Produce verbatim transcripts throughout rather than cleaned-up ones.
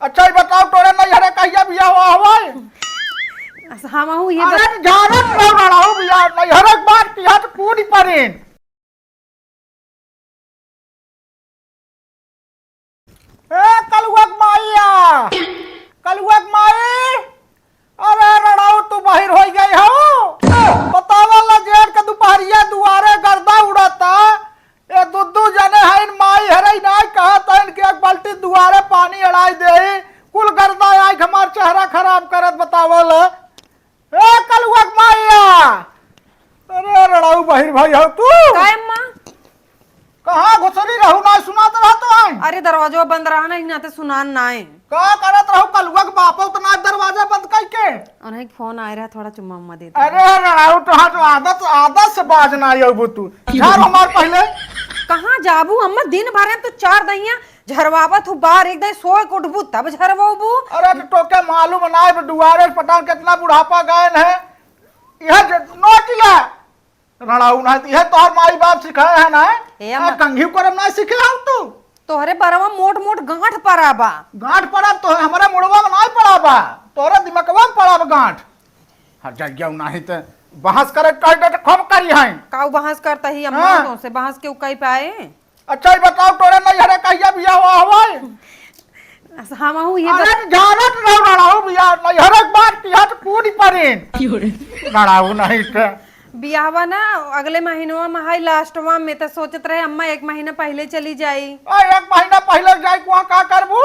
अच्छा, ई बताओ, तोरे नैहरे कहिया बियाह हुआ हवे? अस-, हम हूँ ये अरे, बत- झारत रहो, रहो बियाह, नैहरे के बात किहा तो कूद पड़ेन। ए, कलुआ के माई आ, कलुआ के माई, अरे रड़ाऊ, तू बाहिर होइ गई हो? बतावा ला, जेठ के दुपहरिया दुआरे गर्दा उड़ाता। ए दू दू जने हइन, माई हरे नाई कहत हइन कि एक बाल्टी दुआरे पानी अड़ाई देई। कुल गर्दा आइके हमार चेहरा खराब करत, बतावा ला। ए कलुआ के माई आ, अरे रड़ाऊ बाहिर भई हो तू? काय अम्मा? कहाँ घुसरी रहू, ना सुनात रहा तो है? अरे, दरवाजो बंद रहा ना, इनाते सुनान नाय। का करत रहू? कलुआ के बापो तो ना दरवाजा बंद कइके। उन्हें एक फोन आए रहा, थोड़ा चुम्मा उम्मा दे दे। अरे रड़ाऊ, तोहार तो आदत, आदत से बाज ना आयबू तू। झार हमार पहिले। कहाँ जाबू अम्मा, दिन भर में तो चार दहिया झरवावत हूँ बार, एक दही सोए के उठबू तब झरवाबू। अरे तो तोके मालूम ना है, दुआरे पटान कितना बुढ़ापा गायन है। यह ज-, नोच ले। रड़ाऊ ना है, तो यह तोहर माई बाप सिखाए है ना? ए, आ, अम्मा। कंघी करम ना सीखे हो तू? तोहरे बरवा मोट मोट गांठ पड़ा बा। गांठ पड़ा तो हमारे मुड़वा में ना पड़ा बा, तोहरे दिमकवा में पड़ा बा गांठ। हट जा गया, नाही तो बहस करे कह दे तो खूब करी है। काऊ बहस करता ही अम्मा, हाँ। तो से बहस के उकाई पाए। अच्छा, ई बताओ, तोरे नैहरे कहिया बियाह हुआ हवे? अस-, हम हूँ ये अरे, बत- तो झारत रहो, रड़ाऊ बियाह, नैहरे के बात किहा तो कूद पड़ेन। क्यों रे? रड़ाऊ नहीं तो। बियाहवा ना अगले महीनवा में है, लास्टवा में, तो सोचत रहे अम्मा एक महीना पहिले चली जाई। आ, एक महीना पहिले जाई, वहाँ का करबू?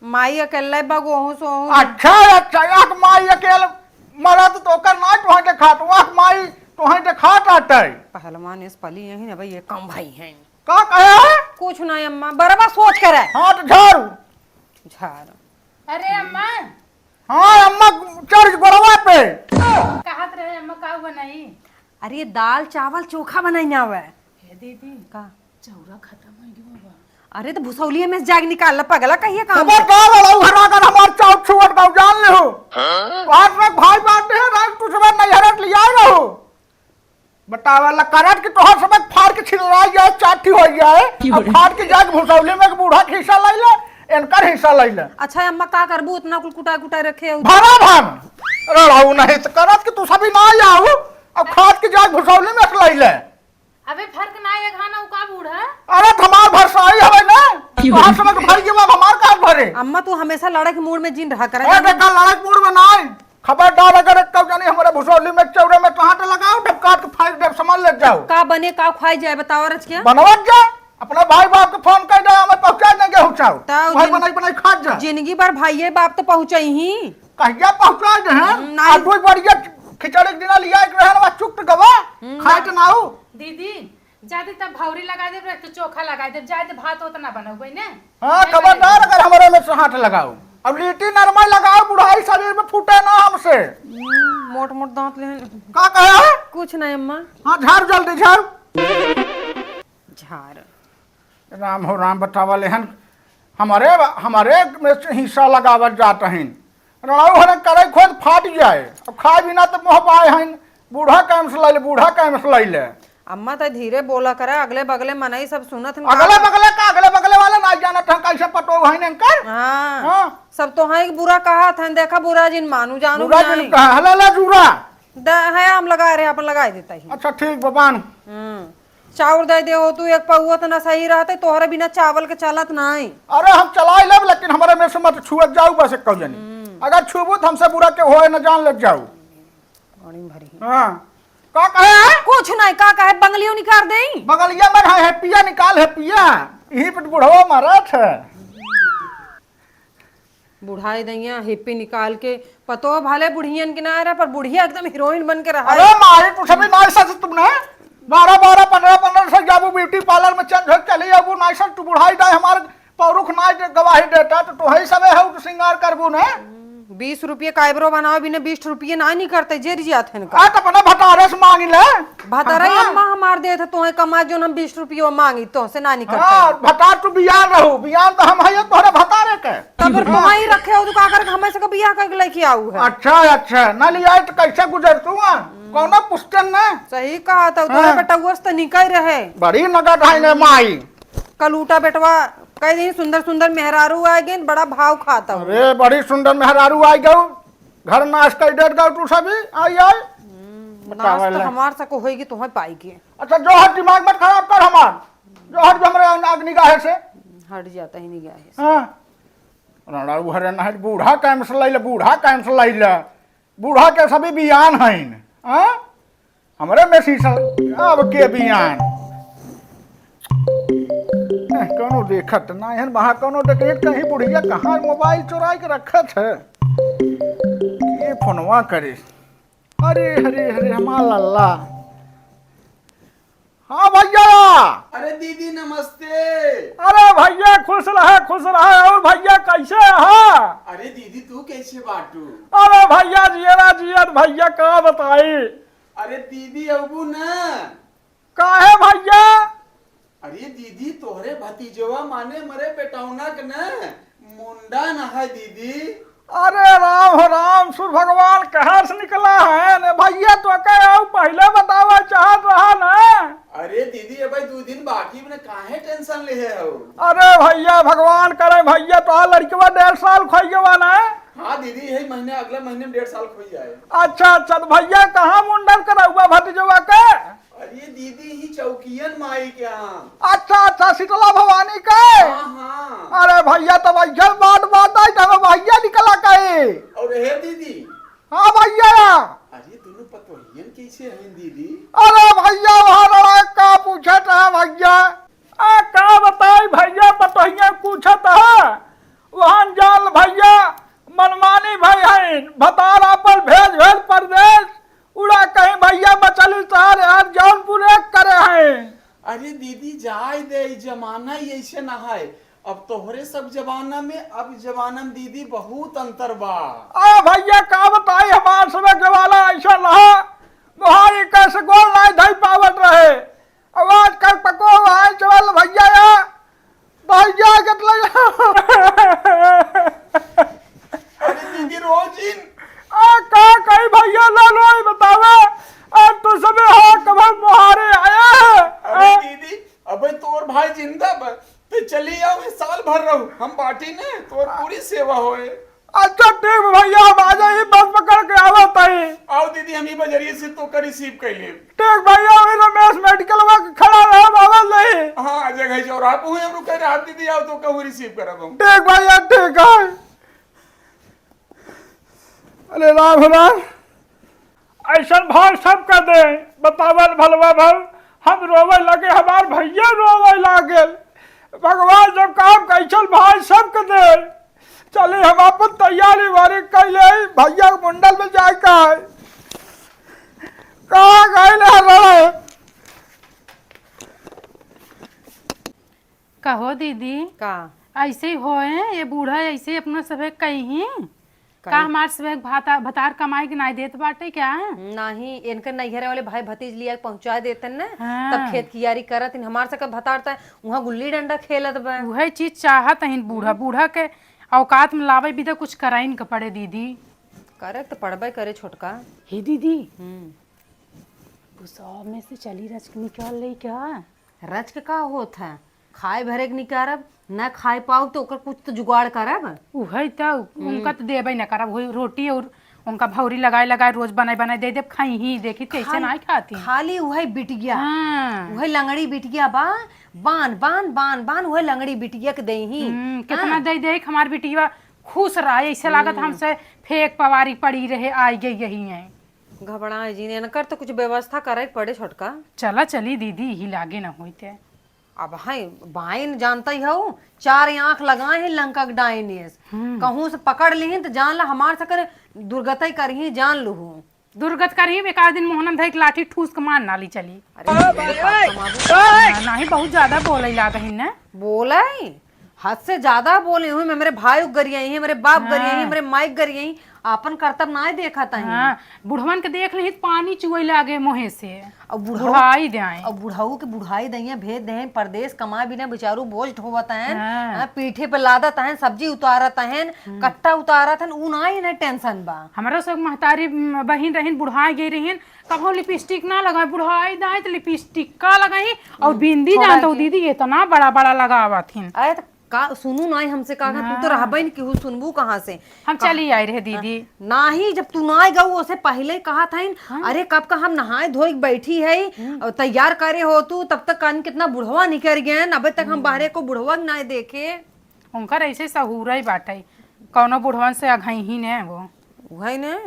माई अकेले बा, गोहूँ सोहूँ। अच्छा, अच्छा, एक माई अकेले मरत तो ओकर ना तोहे देखात, वहाँ माई तोहे देखात आटे। पहलवान इस पली यही ना भाई, ये कम भाई हैं। का कहे है? कुछ ना अम्मा, बराबर सोच के रहे। हाँ, तो झाड़ू। झाड़। अरे अम्मा। हाँ, अम्मा, चढ़ गोड़वा पे। कहत रहे अम्मा, का हुआ नहीं? अरे, दाल, चावल, चोखा बनाई ना आवे। हे दीदी, का? चौरा खत्म हो गया बा। अरे, तो भुसौलिया में से जाके निकाल ला, पगला, कहिए काम। खबरदार, लड़ाऊ घर अगर हमार चाउर छुअट गौ, जान ले हो। हाँ? बात में भाई बात है, रात तू सुबह नैहरे से लिया रहो। बतावा ला करत कि तोहर सब फाड़ के छिलराई जाए, चाटी हो जाए। की अब बोले? फाड़ के जाके भुसौली में एक बूढ़ा के हिस्सा लाई ले, इनकर हिस्सा लाई ले। अच्छा अम्मा, का करबू, उतना कुल कुटाए कुटाए रखे हो? भरा भर। रड़ाऊ नहीं तो करत कि तू सभी ना आओ, अब खाद के जाके भुसौली में से लाई ले। अबे फर्क ना है, खाना उ का बूढ़ा? अरे तो हमार भरसाई हवे ना, की तोहर बोले? सब के भर के बाद हमार का भरे। अम्मा तू हमेशा लड़ाई के मूड में जिन रहा करे ए ना। देखा, लड़ाई के मूड में ना आई। खबरदार, अगर एक कौ जानी हमारे भुसौली में चौरे में तो हाथ लगाओ, ढपकाट के फाड़ देब, सामान ले जाओ। का बने, का खाई जाए, बताओ रच के? बनवत जा, अपने भाई बाप के फोन कर दे, हमें पहुंचा देंगे, हो चाओ। ताऊ भाई जिन-, बनाई बनाई खात जा। जिंदगी भर भाइये बाप तो पहुंचाई ही। कहिया पहुंचा दे हैं? हम्म, नहीं। आ दो बढ़िया खिचड़ी के दिना लिया एक रहन वा चुक गवा, हम्म, खाए ना। तो नाऊ। दीदी, जादे तब भौरी लगा देब, तो चोखा लगा देब, जादे भात ओतना बनौबै ने। हाँ, नहीं खबरदार बनेगी। अगर हमरे में से हाथ लगाओ। अब लिट्टी नरमा लगाओ, बुढ़ाई शरीर में फूटे ना हमसे। हम्म, मोट मोट दांत लेहन। का कहे है? कुछ नहीं अम्मा। हाँ, झाड़ जल्दी, झाड़। झाड़। राम हो राम, बतावा लेहन। हमरे, हमरे में से हिस्सा लगावत जात हइन। रड़ाऊ हरे करे खोद फाट जाए। अब खाए बिना तो मोह पाए हइन। बूढ़ा काम से लैले, बूढ़ा काम से लैले। अम्मा, तै धीरे बोला करा, अगले बगले मनई सब सुनत हन। अगले बगले का, अगले बगले वाले ना जानत हन कैसे पटो है इनकर। हाँ। हाँ। सब तोहई के बुरा कहत हन, देखा बुरा जिन मानू जानू बुरा जिन नहीं। कहा, हला ला जूरा। द-, है हम लगा रहे, अपन लगाई देता ही। अच्छा ठीक बा, बान। हम्म। चाउर दे दे हो तू एक पौआ, त ना सही रहते, तोहरे बिना चावल के चलत नहीं। अरे हम चलाई लेब, लेकिन हमरे में से मत छुअत जाऊ बस एक जनी। हम्म। अगर छुबू तो हमसे बुरा के होए न जान लग जाऊ। पानी भरी। हाँ। का कहे है? कुछ नहीं, का कहे, बंगलियो निकाल देई? बंगलिया में है, हेपिया निकाल, हेपिया। यहीं पे बुढ़वा मरत है। बुढ़ाई दैया, हेपी निकाल के। पतो भले बुढ़ियन के ना रहे, पर बुढ़िया एकदम हीरोइन बन के रहा। अरे माई, तू सभी नाई सच तुमने। बारह बारह, पन्द्रह पन्द्रह से जाबू ब्यूटी पार्लर में चेंज हो चली जाबू, नाई सच तू बुढ़ाई दाई हमार पौरुख ना दे, गवाही देता, तो तोहई सबे हऊ तो श्रृंगार करबू ने। हम्म, बीस रुपये का आईब्रो बनाओ, बिना बीस रुपये ना निकरते, जेर जिया थे इनका। आ, तो अपना भतारे से मांग ले। भतारे हाँ। अम्मा हमार देत है, तोहे कमा जो हम बीस रुपये मांगी, तो से ना निकरते। हाँ, भतार तू बियान रहू, बियान तो हम है तोहरे भतारे के। तब फिर तोहई रखे हो, तो का करके हमें से बियाह करके लेके आऊ है? अच्छा, अच्छा, ना लिया तो कैसे गुजर तू, हाँ? कौनो पुस्तन ना? सही कहा, तो तोहरे हाँ। बेटउआ से तो निकल रहे। बड़ी नगद है ने माई। कलूटा बेटवा कई दिन सुंदर सुंदर मेहरारू आ गइन, बड़ा भाव खात हऊ। अरे, बड़ी सुंदर मेहरारू आ गऊ, घर नाश कर देत गऊ तू सभी, आई, आई। हम्म, बतावे नाश तो ले। हमार सको होई कि तोहे पाई के। अच्छा, जो हट, दिमाग मत खराब कर हमार, जो हट जो हमरे आग निगाहे से। हट जाता ही निगाहे से। हाँ। रड़ा उहरे ना है, बूढ़ा कायम से लैले, बूढ़ा कायम से लैले। बूढ़ा के सभी बियान हईन, हाँ? हमरे में शीशा, अब के बियान? एह, कौनो देखत ना है, वहाँ कौनो देखिए कहीं बुढ़िया कहाँ मोबाइल चुराई के रखत है। ये फोनवा करे। अरे, अरे, अरे, हमार लल्ला। हाँ भैया। अरे दीदी नमस्ते। अरे भैया खुश रहे, खुश रहे। और भैया कैसे है? अरे दीदी तू कैसे बाटू? अरे भैया जियरा जियत भैया का बताई। अरे दीदी अबू न। काहे भैया? अरे दीदी तोहरे भतीजवा माने मरे बेटौना के न मुंडन है दीदी। अरे राम हो राम, सूर्य भगवान कहाँ से निकला है ने भैया, तो के आऊ पहले बतावे चाहत रहा ना। अरे दीदी, अबे दू दिन बाकी में काहे टेंशन ले है हो? अरे भैया, भगवान करे भैया, तो लड़कवा डेढ़ साल खोई गवा ना। हाँ दीदी, यही महीने, अगला महीने में डेढ़ साल खोई जाए। अच्छा अच्छा, तो भैया कहाँ मुंडन करौबा भतीजवा के? अरे दीदी, ही चौकियन माई के यहाँ। अच्छा अच्छा, शीतला भवानी के। हाँ हाँ। अरे भैया, तब अइसन बात बात आई, तब भैया निकला कहे। और हे दीदी। हाँ भैया। अरे दोनों पतोहियन कैसे हैं दीदी? अरे भैया, वहाँ लड़ाई का पूछत है भैया। आ का बताई भैया, पतोहिया पूछत है। वहाँ जाल भैया मनमानी भई है, भतार आपन भेज भेज परदेश। उड़ा कहीं भैया मचली सार यार जौनपुर एक करे हैं। अरे दीदी जाए दे, ई जमाना ही ऐसे ना है। अब तोहरे सब जमाना में, अब जमाना में दीदी बहुत अंतर बा। आ भैया का बताई, हमार समय के वाला ऐसा रहा, मोहारी कैसे गोल नाई धई पावत रहे। आवाज कर पको, आए चल भैया या। भैया, कितना अरे दीदी, रोज इन आ, का कही भैया, ला लो, ई बतावे। आ, तो सबे हो, कब हम मोहारे आया है? अरे आ? दीदी, अबे तोर भाई जिंदा बा, तो चली आओ, ये साल भर रहो, हम बाटी ने, तोर पूरी सेवा होए। अच्छा, ठीक बा भैया, हम आ जाई, बस पकड़ के आवत हई। आओ दीदी, हम ही बजरिए से तोका receive कर लेब। ठीक भैया, वही रमेश मेडिकल में खड़ा रहे, बाबा नहीं। हाँ, जगह चौराहा पे हुए, हम रुके रहे, दीदी, आओ तोका receive करब हम। ठीक भैया, ठीक है। अरे राम हो राम। ऐसन भाव सब कर दे, बतावल भलवा भव, हम रोवे लगे, हमार भैया रोवे लागल। भगवान जब काम कैसन भाई सब कर दे। चली हम अपन तैयारी वारी कर ले, भैया के मुंडन में जाए का है। कहाँ गइल है रे? कहो दीदी, का? ऐसे ही होए, ये बूढ़ा ऐसे ही अपना सभे कही। का कही? हमार सभे भाता-, भतार कमाई के नाई देत बाटे क्या? नहीं, इनके नैहरे वाले भाई भतीज लिया के पहुँचा देतन ना, हाँ। तब खेत कियारी करत इन। हमार सके भतार त उहाँ गुल्ली डंडा खेलत बा। उहे चीज चाहत हइन बूढ़ा, हम्म। बूढ़ा के औकात में लावे बिदा कुछ कराइन के पड़े दीदी। करे त पड़बे करे छोटका। हे दीदी, हम्म। भुसवा में से चली रच के निकाल ले क्या? रच के का होत है? खाए भरे के निकारब, ना खाए पाउब तो ओकर कुछ तो जुगाड़ करब। उहे तो, हम्म। उनका तो देबे ना करब, वही रोटी और उनका भौरी लगाए लगाए रोज बनाए बनाए दे देब, खाई ही, देखी कैसे खाली, नाई खाती। खाली उहे बिटिया, हाँ। उहे लंगड़ी बिटिया बा, बान, बान, बान, बान, उहे लंगड़ी बिटिया के देही। हम्म, कितना हाँ। दे दे, हमार बिटिया खुश रहे, ऐसे लागत हम्म। हमसे फेंक पवारी पड़ी रहे, आई गई यही है। घबराए जिन, इनकर तो कुछ व्यवस्था करे के पड़े छोटका। चला चली दीदी, ही लागे ना होइते। अब है, बाइन जानता ही हऊ, चार आँख लगाए हैं लंका के डाइन एस। हम्म। कहूँ से पकड़ लिहिन त जान ला हमार सकर दुर्गतई करही, जान लुहू। दुर्गत करही, एक आध दिन मोहनन धई के लाठी ठूस के मार नाली चली। अरे, मेरे पास कमा दो। ना, नाही, बहुत ज्यादा बोले लागही न। बोले? हद से ज्यादा बोले हुए, मेरे भाई गरियाई है, मेरे बाप गरियाई है, हाँ। मेरे माई गरियाई, आपन करतब नाय देखत हई। हाँ, बुढ़वन के देख लिहित पानी चुए लागे मुँहे से। अब बुढ़ऊ, बुढ़ाई दे आए। अब बुढ़ऊ के बुढ़ाई दइया भेज दे, परदेस कमाए बिना बेचारू बोझ ढोवत हैं, हाँ। हाँ, पीठे पे लादत हैं, सब्जी उतारत हैं, हम्म। कट्टा उतारत हैं, ऊ ना इन्हें tension बा। हमरा सब महतारी, म, बहिन रहिन, बुढ़ाई गई रहिन, कबहू lipstick ना लगाए, बुढ़ाई दाए त lipstick का लगाई, और हम्म, बिंदी थोड़ा जानत हो के। दीदी, इतना बड़ा बड़ा लगावत हिन। अरे त का सुनू नाई हमसे, का तू तो हाँ। रहबे न केहू, सुनबू कहाँ से? हम कहा- चली आई रहे दीदी। नाही, जब तू नाई गऊ, ओसे पहिले कहत हइन, हाँ। अरे कब का हम नहाए धोए के बैठी है, हम्म। और तैयार करे हो तू, तब तक कान कितना बुढ़वा निकर गए, अबे तक हम हम्म। बाहरे को बुढ़वा के नाई देखे। उनकर ऐसे सहूर ही बाटे, कौनो बुढ़वन से अघई ही ने वो। उहई ने,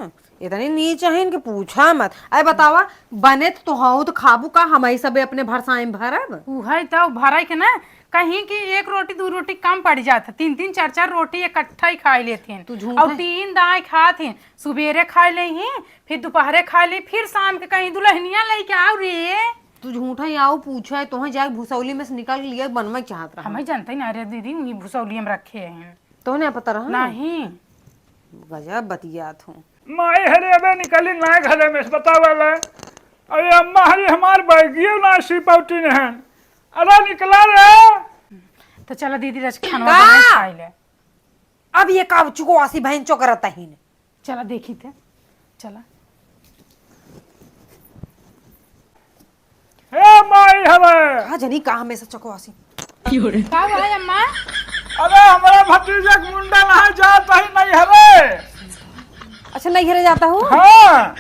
इतनी नीच हइन कि पूछा मत। अरे बतावा, बने त तोहू त खाबू का, हमही सबे अपने भरसाई में भरब? उहई त भराई के ना, कहीं कि एक रोटी दू रोटी कम पड़ जात, तीन तीन चार चार रोटी इकट्ठा ही खाई लेथिन। तू झूठ और है। तीन दाई खात ही, सुबेरे खाई ले ही, फिर दोपहरे खाई ले, फिर शाम के कहीं दुल्हनिया लेके आओ रे। तू झूठा ही आओ पूछा है, तोहे जाए भुसौली में से निकाल के लिए बनवा चाहत रहा। हमें जानते ही ना रे दीदी, वही भुसौली हम रखे हैं। तोहने पता रहा? नहीं। गजब बतियात हूँ। माई हरे अबे निकली ना घरे में से, बतावा ले। अरे अम्मा हरे हमार बैगियो ना सी पाउती नहन। अरे निकला रे। तो चला दीदी रच खाना का? बनाई खाई ले। अब ये का चुकवासी बहन चो करत ही ने। चला देखी थे, चला। हे माई हवे। का जनी का हमेशा चकवासी। का हुआ है अम्मा? अरे हमरा भतीजा के मुंडन है, जात ही नहीं हवे। अच्छा, नहीं घरे जाता हूँ। हाँ।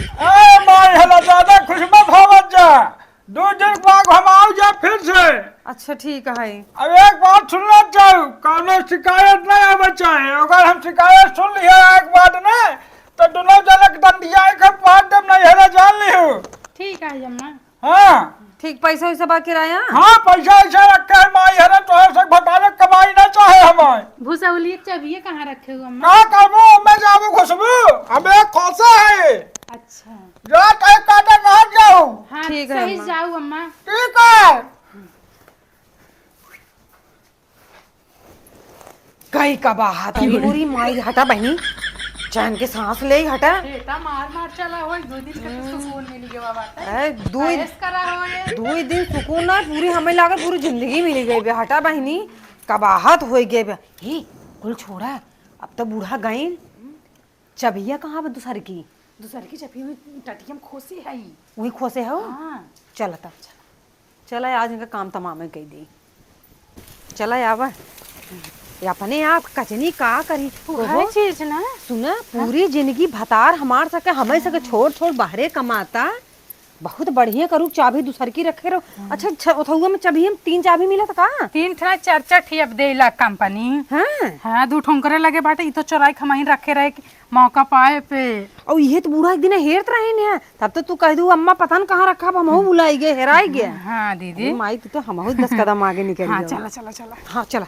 ए माई हला, ज्यादा खुश मत होवत जा। दो दिन बाद हम आउ जा फिर से। अच्छा, ठीक है। अब एक बात सुन लो जाऊ, कौनो शिकायत नहीं आवे चाहे। अगर हम शिकायत सुन लिया एक बात ना, तो दोनों जने के डंडिया के पाद देम नहीं हला, जान लियो। ठीक है अम्मा। हाँ। ठीक, पैसा वैसा बा किराया? हाँ, पैसा वैसा रखे है माई, है ना, तोहर से भतारे कमाई ना चाहे हमार। भुसौलिए के चाबिये कहाँ रखे हो अम्मा? का करबो, मैं जाबो खुशबू, हम एक खोसे है। अच्छा। जा, कहीं काटे ना जाओ। हाँ, ठीक है सही अम्मा। जाओ अम्मा। ठीक है। कई का बात है, अरे। मोरी माई, हटा बहिनी, चैन के सांस ले, हटा। बेटा, मार मार चला हो, दो दिन के तो सुकून मिल गया बात है। ए, दुई, ऐस करा हो ये। दुई दिन सुकून ना, पूरी हमें लागल पूरी जिंदगी मिल गई बे, हटा बहिनी, कबाहत हो गए बे। हे, कुल छोड़ा, अब तो बूढ़ा गइन, चबिया कहाँ बा दूसर की? दूसर की चबिया में टटियम खोसे है। वही खोसे हो? हाँ। चल त। चला, आज इनका काम तमाम कई दे। चला आवा। ये अपने आप कचनी का करी? वो ओहो। हर चीज ना। सुना, हाँ। पूरी जिंदगी भतार हमार सके, हमें सके हाँ। छोड़ छोड़ बाहरे कमाता। बहुत बढ़िया करू, चाबी दूसर की रखे रहो। हाँ। अच्छा, छ-, ओथुआ में चाबी हम तीन चाबी मिला था का? तीन ठा, चार चार ठी अब देला कंपनी। हाँ। हाँ, दू ठोंकरे लगे बाटे, ई तो चोराई खमाइन रखे रहे कि मौका पाए पे। और ये तो बूढ़ा एक दिन हेरत रहे ने, तब तो तू कह दू, "अम्मा, पता न कहाँ रखा, अब हमहू भुलाई गए, हेराई गए।" हाँ, दीदी। अरे माई, तू तो हमहू दस कदम आगे निकल हाँ, गए। चला, चला, चला। हाँ, चला।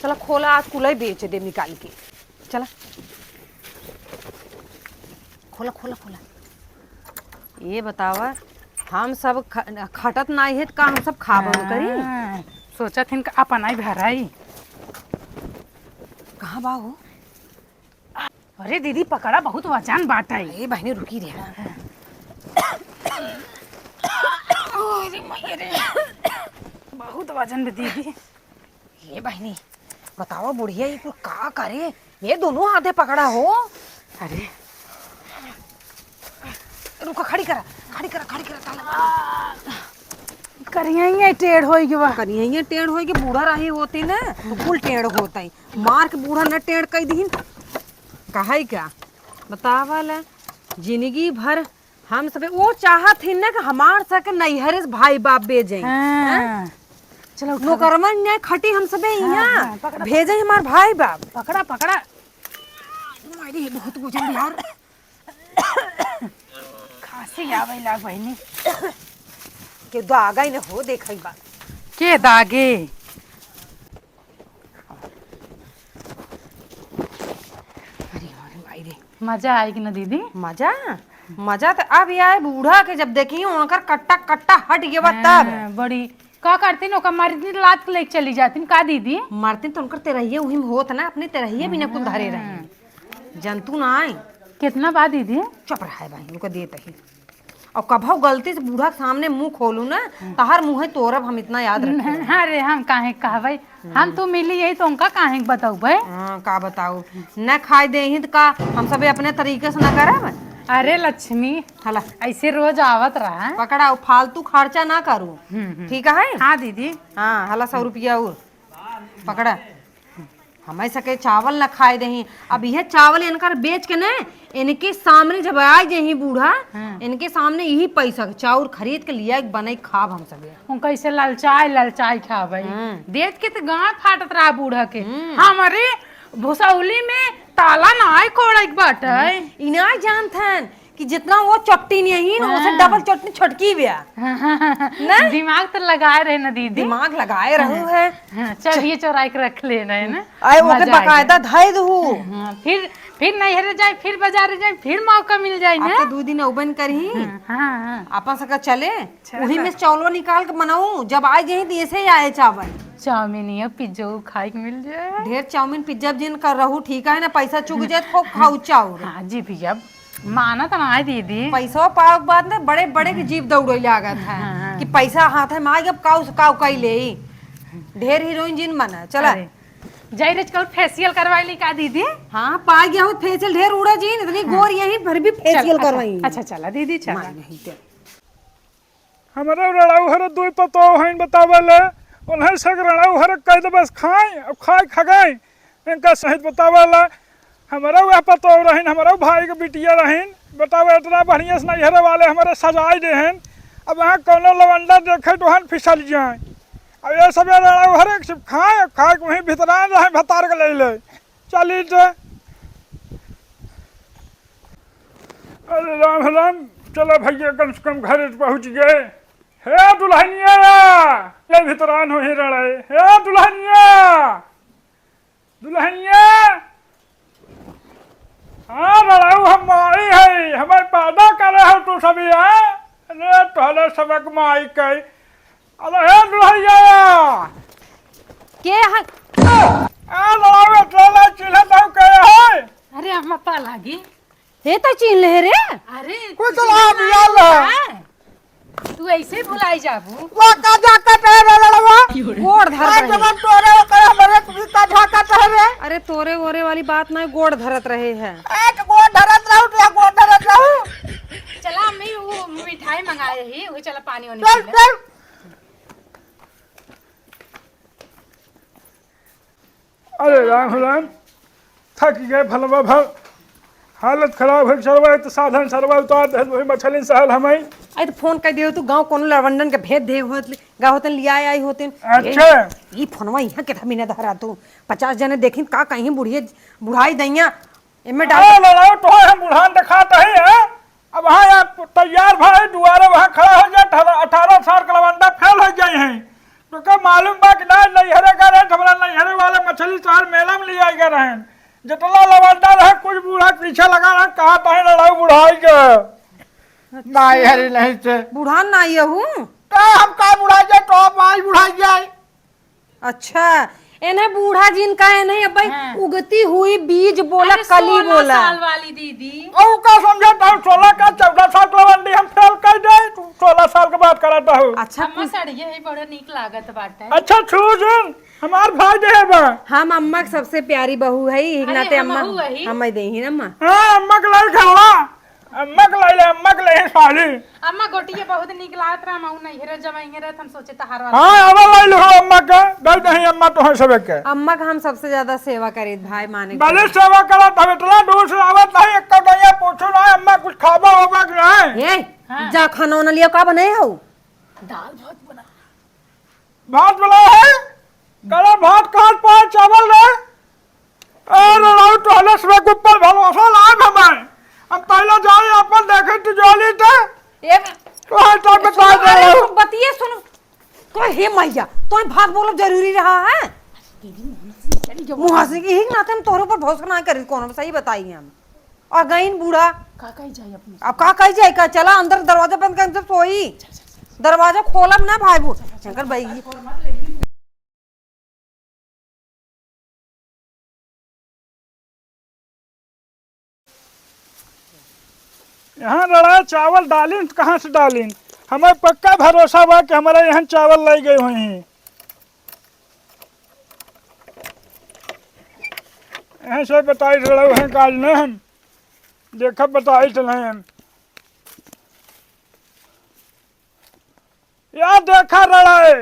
चला, खोला, आज कुलई बेच दे निकाल के। चला। खोला, खोला, खोला। ये बतावा, हम सब ख-, खटत नाई है, त का हम सब खाबो न करी? हाँ, सोचत हिन का अपन आई भराई। कहाँ बा हो? अरे दीदी, पकड़ा, बहुत वजन बाटे। ए बहिनी, रुकी रे। अरे मैया रे, बहुत वजन बा दीदी। ए बहिनी, बताओ बुढ़िया, ये कुल का करे? ये दोनों हाथे पकड़ा हो। अरे। रुका, खड़ी करा, खड़ी करा, खड़ी करा, ताला मार। करिया ही टेढ़ होई गवा। करिया ही टेढ़ होई के बूढ़ा रही होती ना, तो कुल टेढ़ होता ही। मार के बूढ़ा न टेढ़ कई दीन। कहे क्या? बतावा ला, जिंदगी भर हम सबे वो चाहत ही ना कि हमार सके नैहरे से भाई बाप भेजे। हाँ। हैं? चलो उठा लो। नौकरवन ने खटी हम सबे हाँ, यहाँ। हाँ, पकड़ा, भेजे हमार भाई बाप। पकड़ा, पकड़ा। मारी बहुत वजन यार। खांसी आवे लाग बहिनी। के दागा ही न हो, देखई बा। के दागे? अरे, अरे, माई रे। मजा आएगी ना दीदी? मजा? मजा तो अब ये आए बूढ़ा के जब देखी उनकर कट्टा, कट्टा हट गया बा तब। हाँ, बड़ी का करती न, ओकर मारी इतनी लात के लेके चली जाती न, का दीदी? मरती तो उनकर तेरहिए वही में होत ना, अपने तेरहिए भी न कुल धरे रही। जनतू ना आए। कितना बा दीदी? चुप रहा है भाई, उनका देत ही। और कभौ गलती से बूढ़ा के सामने मुंह खोलू ना, तहार मुंह तोरब, हम इतना याद रखे। अरे, हम काहे कहबै? हम तो मिली यही तो उनका काहे के बतौबै? हाँ, का बताऊ? न खाए दे ही तो का हम सबे अपने तरीके से न करब? अरे लक्ष्मी, हला। ऐसे रोज आवत रहा। पकड़ा, फालतू खर्चा ना करू। हम्म, हम्म। ठीक है? हाँ दीदी। हाँ, हला सौ रुपया और। पकड़ा। हमें सके चावल न खाए देही। अब यह चावल इनकर बेच के न, इनके सामने जब आ जाही बूढ़ा, हाँ। इनके सामने यही पैसा के चाउर खरीद के लिया के बनाई खाब हम सके। उनका इसे ललचाए, ललचाए खाबे। हम्म। देख के तो गाँव फाटत रहा बूढ़ा के। हम्म। हमारे भुसौली में ताला ना आए कोड़े के बाटे। हम्म। ई ना जानत हन कि जितना वो चट्टी नहीं है ना, उसे हाँ। डबल चट्टी छोटकी बिया। हाँ, हाँ, हाँ, हाँ। ना? दिमाग तो लगाए रहे ना दीदी। दिमाग लगाए रहू हाँ। है। हाँ, चलिए चोराई के रख लेना है ना। आए, ओके मजा आएगा। बकायदा धाई दहू। हाँ, फिर, फिर नैहरे जाए, फिर बाजारे जाए, फिर मौका मिल जाए ना। आपके दू दिन औबन करही। हाँ, हाँ, हाँ। आपन सका चले, चला। वही में से चावलो निकाल के बनाऊ, जब आए जाही तो ऐसे ही आए चावल। चाउमीन या पिज्जा खाए के मिल जाए। ढेर चाउमीन पिज्जा जिन कर रहू, ठीक है ना, पैसा चुक जाए तो खूब खाऊ चाउर। हाँ जी भैया, माना तो ना दीदी। पैसा पावे के बाद ना बड़े बड़े के जीभ दौड़े लागत है हाँ। कि पैसा हाथ में आ गया, अब काऊ से काऊ कई ले। ढेर हीरोइन जिन मना, चला। अरे, जाई रे, कल फेशियल करवाई ली का दीदी? हाँ, पा गया हो फेशियल, ढेर उड़ा जिन, इतनी हाँ। गोर यहीं पर भी फेशियल चल, अच्छा, करवाई। अच्छा, चला दीदी, चला। मार नहीं दे। हमरे रड़ाऊ हरे दुई पतोह हइन बतावले, उन्हें से रड़ाऊ हरे कह दे बस खाए, अब खाए खगाए, इनका सहित बतावला। हमरे वह पतोह रहिन, हमरे भाई के बिटिया रहिन, बतावे इतना बढ़िया से नैहरे वाले हमरे सजाए देहन। अब वहाँ कौनो लवंडा देखे तो हम फिसल जाए। अब ये सब रड़ाऊ हरे सिर्फ खाए, खाए के वहीं भीतरान रहे, भतार के ले ले। चली तो। अरे राम राम, चला भैया, कम से कम घर पहुँच गए। हे दुल्हनिया, ले भीतरान हो ही रड़े। हे दुल्हनिया, दुल्हनिया, हाँ रड़ाऊ हम माई है, हमें पैदा करे हो तू सभी, हाँ? अरे तोहरे सबक माई कई। अरे हे दुल्हनिया, के है? आ रड़ाऊ, चला चिल्हत हो के है? अरे अम्मा पा लागी। हे तो चीन ले रे। अरे कुछ तू लाभ चिन्हत यार नहीं है। तू ऐसे भुलाई जाबू। वो का जाकत है रे लड़वा? गोड़ धर रहे। जब तोरे ओकरे हमरे कुछ का जाकत है रे। अरे तोरे ओरे वाली बात ना, गोड़ धरत रहे हैं। ए तो गोड़ धरत रहू, तो गोड़ धरत रहू। चला अम्मी, वो मिठाई मंगाए ही, वो चला पानी वानी चल, पी ले। चल। अरे राम राम, थक गए भलवा भल, हालत खराब है सरवा, एक तो साधन सरवा उतार दे, वही मछली सहल हमें। अरे तो फोन कर दियो तू, गाँव कोनो लवंडन के भेज दे होत, गा होतन लिया आई होतन। अच्छा। ए, ई फोनवा यहाँ के थमी ना धरा तू, पचास जने देखिन का कहीं बुढ़िए, बुढ़ाई दैया, एमे डाल अरे लड़ाओ, तो हम बुढ़ान दिखात है, हैं? अब हाँ यार, तैयार भाई, दुआरे वहाँ खड़ा हो जाए, अठारह, अठारह साल का लवंडा फेल हो जाए हैं। तो का मालूम बा कि ना, नैहरे का रेट, हमरा नैहरे वाले मछली शहर मेला में ले आए गए रहे। जितना लवंडा रहे, कुछ बूढ़ा पीछे लगा रहे, कहा ताहे लड़ाऊ बुढ़ाई के। अच्छा। नैहरे नहीं से। बूढ़ा ना ये हूँ। तो हम का बुढ़ाई जाए, तो आप आई बुढ़ाई जाए। अच्छा, इन्हें बूढ़ा जिन का है नहीं, अब भाई हाँ। उगती हुई बीज बोला, अरे, कली सोलह बोला। साल वाली दीदी। और का समझे, तो सोलह का चौदह साल के लवंडी हम फेल कर दे, तू सोलह साल के बात करत हो। अच्छा, अम्मा कुछ सड़िए है, बड़ा नीक लागत बाटे। अच्छा, छू जिन, हमार भाई दे बा। हम अम्मा के सबसे प्यारी बहू है, एक अरे, नाते हम अम्मा, बहू है। हम दे ही ना अम्मा। हाँ, अम्मा के लाल खेलवा। अम्मा के लइले, अम्मा के लइले साली। अम्मा गोटिया बहुत नीक लागत रहा, हम नैहरे जब अइहे रहे, हम सोचे तहार वाला। हाँ, अब लइले हो अम्मा के, दे दही अम्मा तोहर सबे के। अम्मा का हम सबसे ज्यादा सेवा करीत भाई माने के। भले सेवा करत, हम इतना दूर से आवत नहीं, एक तो नहीं पूछो ना, अम्मा कुछ खाबा होबा कि नहीं? ए, हाँ। जा खाना वाना लिया, का बनाए हो? दाल भात बना। भात बनाए है? कला भात कहाँ पाए चावल रे? ए, लड़ाऊ, तोहले से के ऊपर भरोसा ना है हमें। हम पहले जाए, अपन देखे तू जाली ते। ए, तो है तो बता सुनो, दे अरे, लड़ाऊ। तुम बतिये सुनो। तो हे मैया, तो भात बोलब जरूरी रहा है? मुँह से ही नाते हम तोहरे ऊपर भरोसा ना करी, कौन सही बताई हम। और गईन बूढ़ा। का कही जाए अपने? अब का कही जाए का? चला अंदर दरवाजा बंद कर, हम सब सोई। चल, चल, चल, चल। दरवाजा खोलब ना भाई, वो शंकर भाई। यहाँ रड़ा चावल डालिन त कहाँ से डालिन? हमें पक्का भरोसा बा कि हमारे यहाँ चावल लाई गए हुए हैं। यहाँ से बताई रड़ा है काल न हम देखब, बताई तो नहीं हम। या देखा रड़ाए,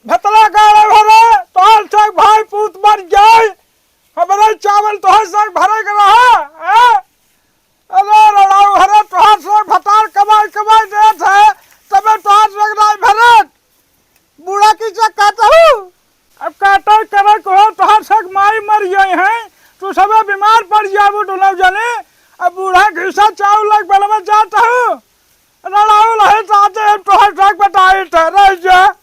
भतरा गाड़े भरे, तोहार सब भाई पूत मर जाए, हमरे चावल तोहार सब भरे के रहा, हैं? अरे रड़ाऊ, अरे तोहार सब भतार कमाई कमाई देत है, तबे तोहार सब नाई भरत। बूढ़ा की से काटहु? अब काटो करे को हो, तोहार सब माई मर गई हैं, तू सबे बीमार पड़ जाबू दोनों जने। अब बूढ़ा घिसा चाउर लग बनवा जात हूँ। रड़ाऊ, लहे साथे अब तोहार सब बताई थे, रह जा।